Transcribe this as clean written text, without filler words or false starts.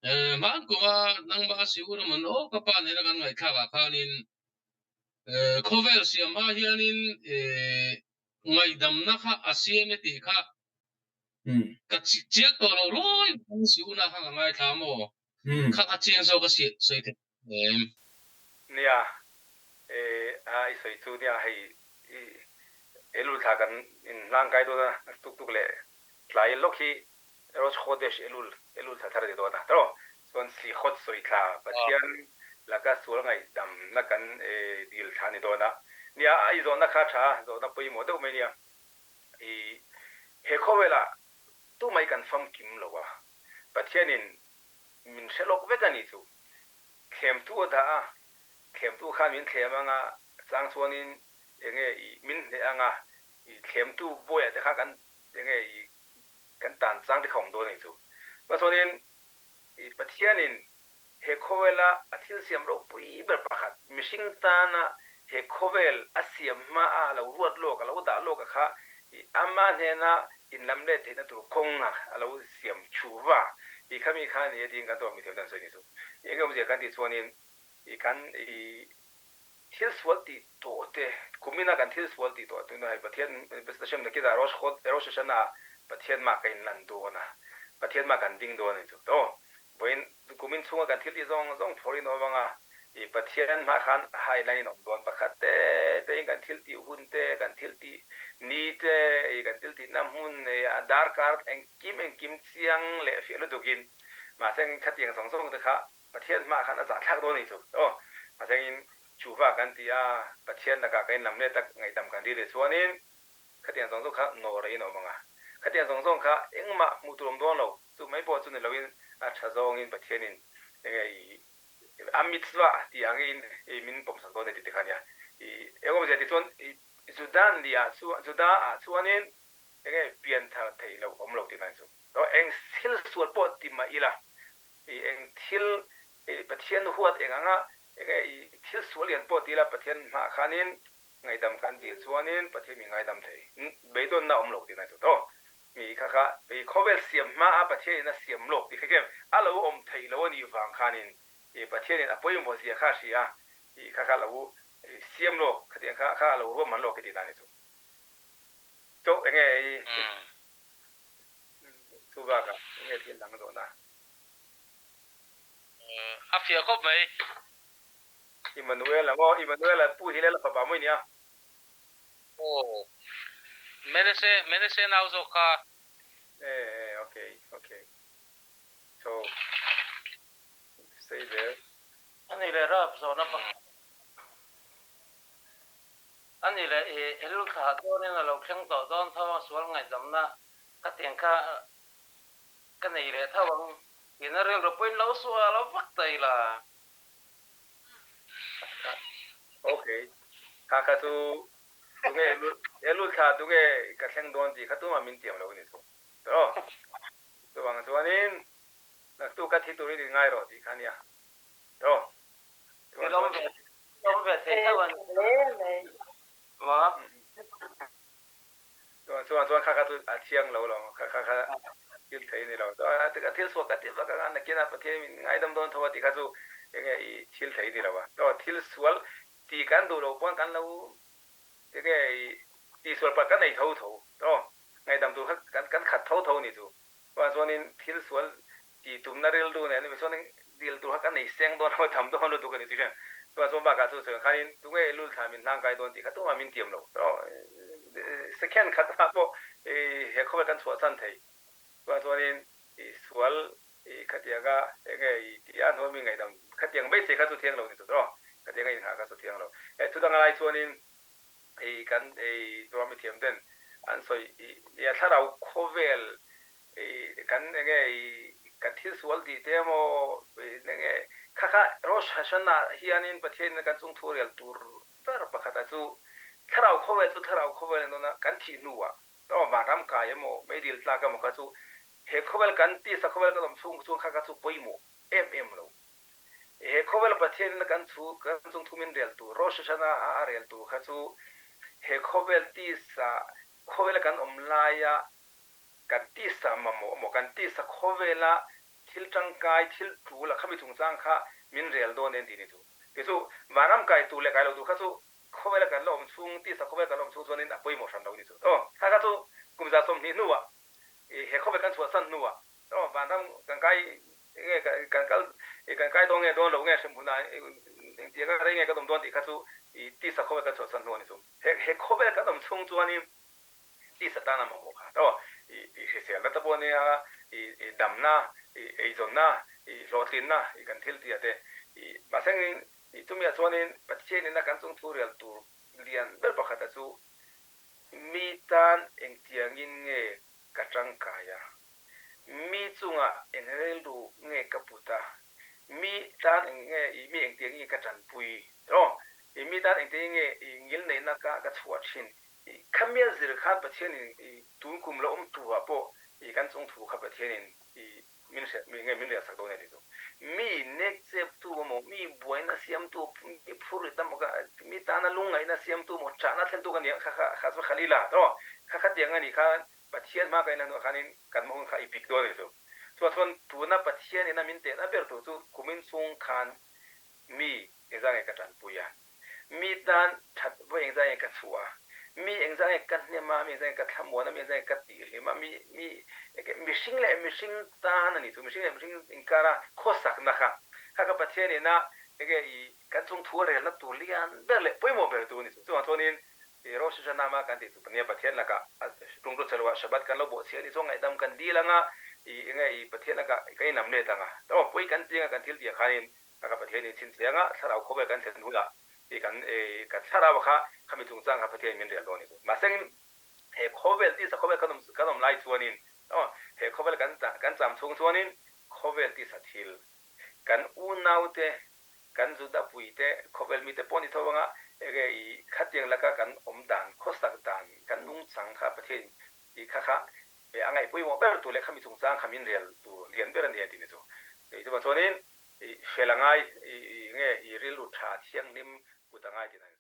Hman kuma nangmah a siur a mawn aw ka pa nena kan ngaihthlak ah khanin khawvel siam hma hianin ngaihdamna kha a siam e tih kha ka chiang tawh lo lawi siurna kha ka ngaithla maw kha kha chiang zawk a sawi theih em? Nia, a i sawi chu nia hei i Elul thla kan inhlang kai dawn a tuk tuk leh tlai lawk hi Rosh Chodesh Elul, Elul thla thar a ti dawn a tawh. Chuan Slichot sawi thla Pathian laka sual ngaihdamna kan dil thla a ni dawn a. Nia, i zawhna kha tha a, zawhna pawimawh deuh mai nia. I he khawvelah tumai kan famkim lo a, Pathianin min hre lawk vek a nih chu. Thlemtu a dah a, thlemtu khan min thlem anga chang chuanin enge i min hneh anga i thlemtu bawiah te kha kan enge i kan tan chang te kha awm dawn a ni chu. Chuanin i Pathianin he khawvela a thil siam ropui ber pakhat mihring tana he khawvel a siam hma a lo ruat lawk a lo dah lawk a kha i ama hnena inlam let theihna tur kawnga a lo siam thu va i khami kha ni e tiin kan tawng mithiam te an sawi ni chu. Eng awmzia kan tih chuanin i kan i thil sual tih tawh te kumina kan thil sual tih tawh tuna hei Pathian Hashem nakita Rosh Chod Rosh Hashanah Pathian mah ka inlan dawn a Pathian mah kan ding dawn a ni chu to vawiin kumin chhunga kan thil tih zawng zawng phawr in awm anga i Pathian hmah khan hai lan in awm dawn pakhat te te in kan thil tih hun te kan thil tih ni te i kan thil tihna hmun a darkar engkim engkim chiang leh fiah lutukin mahse khatiang zawng zawng te kha Pathian hmaah khan a zahthlak dawn a ni chu. Aw, mahsengin chuva kan ti a, Pathian lakah kan inlam leh tak ngaihdam kan ri leh chuanin khatiang zawng zawng kha nawr a inawm ang a. Khatiang zawng zawng kha engmah hmuh tur awm dawn lo, chu mai pawh chu ni loin a tha zawngin Pathianin enge i a mitzvah tih angin i min pawmsak dawn a ni tih te kha a nia. I eng awmzia tih chuan i Juda ni ah chuan Juda ah chuanin enge pianthar theih loh awm lo tih na ni chu. Eng thil sual pawh ti mah ila I eng thil i Pathian huat eng anga enge i thil sual lian pawh ti ila Pathian hmah khanin ngaihdam kan dil chuanin Pathian mi ngaidam thei beidawnna awm lo tih nai chu to mi kha kha i khawvel siam hma a Pathian in a siam lawk tih kha kem a lo awm theih lo a nih vang khanin i Pathian in a pawimawh zia kha a hria i kha kha lo siam lawk khatiang kha kha a lo ruahman lawk hi tih nai chu to enge i chu bakah enge thil dang zawhna. A fiah khawp mai. Immanuel maw? Immanuel a pu Hillel a fapa maw i nia? Aw. Menese, Menese nau zawk kha. E, e, ok, ok. So, sei zel. A ni leh rap zawhna pakhat. A ni leh i Elul thlah dawnin a lo thleng tawh dawn tho a, sual ngaihdamna khatiang kha Ka nei leh tho ang, ina rilru pawhin lo sual vak ta ila. Ok, kha kha chu tunge he lut thla tunge ka thleng dawn tih kha tumah min tiam lo a ni chu. Tawh chuvang chuanin naktuk ka thi turin in ngai rawh tih kha nia. Tawh chuvang chuan. I awm ve thei tho a ni. Maw? Chuan chuan chuan kha kha chu a thiang lo lo kha kha kha thil thei ni lo chuan a thil suak ka ti vak anga nakin a Pathian min ngaidam dawn tho a tih kha chu enge i thil thei ni lo a chuan thil sual tih kan duh loh pawn kan lo enge i tihsual palh kan nei tho tho aw ngaihdam tur kha kan kan khat tho tho ni chu chuan chuanin thil sual tih tumna rilru nen ani chuanin dil tur kha kan nei seng dawn lo tham dawn lutuk ani chu hian chuan chuan bakah chu sawi khanin tunge i lul thla min hlang kai dawn tih kha tumah min tiam lo second khat ah pawh i he khawvel kan chhuah san thei chuan chuanin i sual i khatianga enge i tih a hnuai mi ngaihdam khatiang beisei kha chu thiang lo ni chu tawh khatianga inghah kha chu thiang lo he thudang lai chuanin i kan i tuam i thiam ten an sawi i a thlarau khawvel i kan enge i kan thil sual tih te emaw enge kha kha Rosh Hashanah hianin Pathianin kan chung thu rel tur ber pakhat a chu thlarau khawvel chu thlarau khawvel a ni dawn a kan thih hnuah emaw vanram kai emaw meidil tlak emaw kha chu he khawvel kan tisa khawvel kan awm chhung chuan kha kha chu pawimawh em em lo. He khawvel Pathianin kan chu kan chung thu min rel tur Rosh Hashanah a a rel tur kha chu he khawvel tisa khawvela kan awm laia kan tisa mamawh emaw kan tisa khawvela thil tangkai, thil tul a khami chungchang kha min rel dawn en tih ni chu. Kei chu vanram kai tur leh kai lo tur kha chu khawvela kan la awm chhung, tisa khawvela kan la awm chhung chuanin a pawimawh hran lo ni chu. Aw, kha kha chu kum 120 hnuah he khawvel kan chhuahsan hnuah aw vanram kan kai nge kan kal kan kai dawn nge dawn lo nge hrem hunah engtiang a rei nge kan awm dawn tih kha chu tisa khawvel kan chhuahsan hnu a ni chu. He he khawvel kan awm chhung chuanin tisa tan a mamawh kha aw i hriselna te pawh nia i damna i eizawnna i hlawhtlinna i kan thil tih ah te i mahse i chumi ah chuanin Pathian ina kan chung thu rial tur lian ber pakhat a chu mi tan engtiangin nge ka tangkai a mi chungah eng rilru nge ka put a mi tan eng nge i mi engtiangin nge ka tanpui aw i mi tan engtiangin nge i ngilneihna ka ka chhuah thin I khamia zir khan Pathianin i tun kum la awm tu ah pawh i kan chung thu kha Pathianin i min hre mi nge min riah sak dawn e ti chu. Mi nek chep tu emaw, mi buaina siam tu, mi phur rit emaw ka mi tana lungngaihna siam tu emaw, ṭahna thlen tu ka ni ang kha kha kha chu Khalila tawh kha khatiang a nih khan Pathian hma ka inah hnuah khanin kan hma hun kha i pik dawn a ni chu. Chuan chuan tuna Pathianin a min tehna ber tur chu kumin chung khan mi engzah nge ka ṭanpui a? Mi tan that vawi engzah nge ka chhuah a? Mi engzah nge ka hnem a? Mi engzah nge ka thlamuan a? Mi engzah nge ka tihhlim a? Mi mi mihring leh mihring tan a ni chu. Mihring leh mihring inkara khawsakna kha kha ka Pathian ina enge i kan chung thu a relna tur lian ber leh pawimawh ber chu a ni chu. Chuvang chuanin i Rosh Hashanah hma kan tih chu nia Pathian lakah tlungtlu che loah Shabbat kan lo bawhchhiah a ni chuan ngaihdam kan dil anga i enge i Pathian lakah kan inam let anga. Aw pawi kan ti anga kan thil tih ah khanin A ka Pathian in chhinchhiang a, thlarau khawvel kan thlen hunah i kan kan thlarau kha khami chungchang kha Pathian in min rel dawn a ni chu. Mahsengin he khawvel tisa khawvel kan awm kan awm lai chuanin aw he khawvel kan kan cham chhung chuanin khawvel tisa thil kan unaute kan Juda puite khawvel mite pawh ni tho anga enge i khatiang laka kan awm dan khawsak dan kan nungchang kha Pathian in i kha kha a ngaihpawimawh ber tur leh khami chungchang kha min rel tur lian ber a ni a ti ni chu. Chuvang chuanin I fel a ngai, i nge i rilru tha thianghlim put a ngai tih na ni.